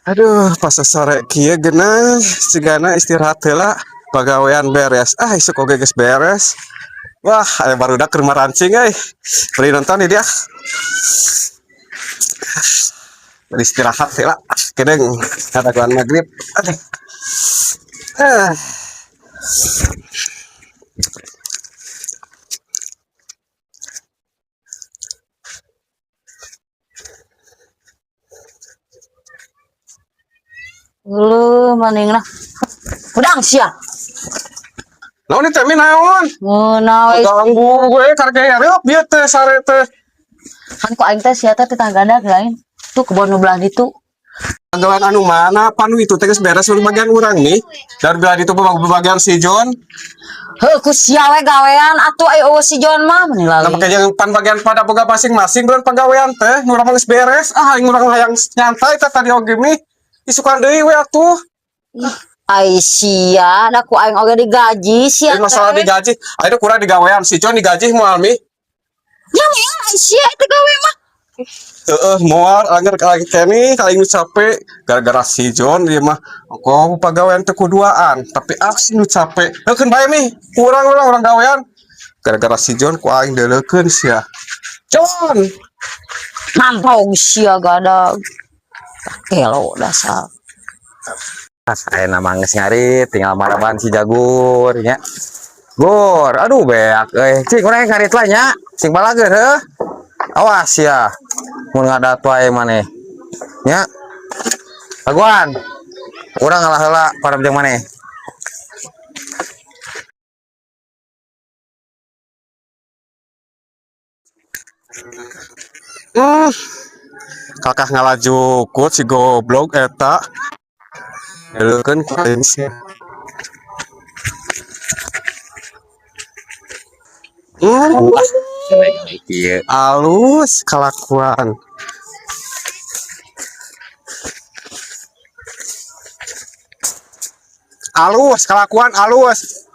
Aduh, pas sore kieu geunah cigana istirahat heula, pagawean beres. Ah, isuk oge geus beres. Wah, aya barudak keur marancing euy. Beli nonton di dia. Beristirahat heula. Kedeung kadaguan maghrib. Aduh. Ah. Lu maning lah. Hudang sia. Naon teh, Mi, naon? Ngeunah we. Ganggu gue karek hareup ieu teh sare teh. Kan ku aing teh sia teh titah gadag lain. Tuh kebon nu belah ditu. Pagawean anu mana? Panu itu teh geus beres bagian urang nih. Dan belah itu bagian si John. Heuh, ku sia we gawean atuh aya eueuh si John mah meni Nah, lali. makanya yang pan bagian pada boga masing-masing belum pagawean teh, nu urang mah geus beres. Ah, aing urang hayang nyantai teh tadi oge, Mi. Isukan deui we atuh. Ai sia, da ku aing oge digaji sia Ini masalah teh. digaji. Ayo kurang digawean si John digaji moal, Mi? Ya moal ai sia itu gawe mah. Heeh, moal angger ka kene ka aing nu capek gara-gara si John ieu mah kok pagawean teh kuduaan, tapi aing nu capek. Heukeun bae, Mi, kurang urang urang gawean. Gara-gara si John ku aing deuleukeun sia. John. Nantong sia gadag. Kelo dasar. Ah, ayeuna mah geus ngarit, tinggal maraban si Jagur nya. Gur, aduh beak euy. Cing, urang ngarit lah nya. Sing balageur heuh. Awas ya. Mun ngadat wae maneh. Nya. Aguan. Urang ngalah heula parab jeung maneh. Kakak ngalajukut si goblok eta. Deuleukeun ku aing sia. Ieu. Alus kelakuan. Alus kelakuan alus.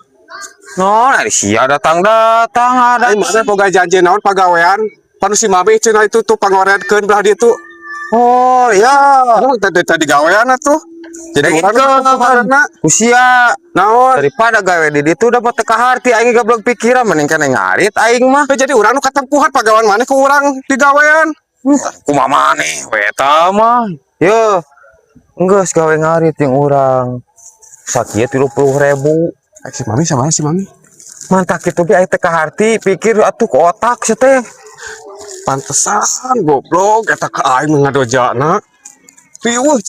Non, ari sia datang-datang ada. Aing mana boga janji naon pagawean? Panu si Mami cenah itu tuh pangoredkeun belah ditu. Oh, iya. Oh, tadi tadi gawean atuh. Jadi urang Dengekeun. Usia naon? Daripada gawe di ditu dapat teka harti aing gablok pikiran, mending keneh ngarit aing mah. Jadi urang nu katempuhan pagawean maneh ku urang digawean. Kumaha maneh we eta mah. Yo. Geus gawe ngarit jeung urang. Sakieu 30.000. Eh, si Mami sama si Mami. Mantak kitu ge aing teu kaharti, pikir atuh ke otak sia teh. Pantesan goblok eta ka aing ngadojana. Piweuh.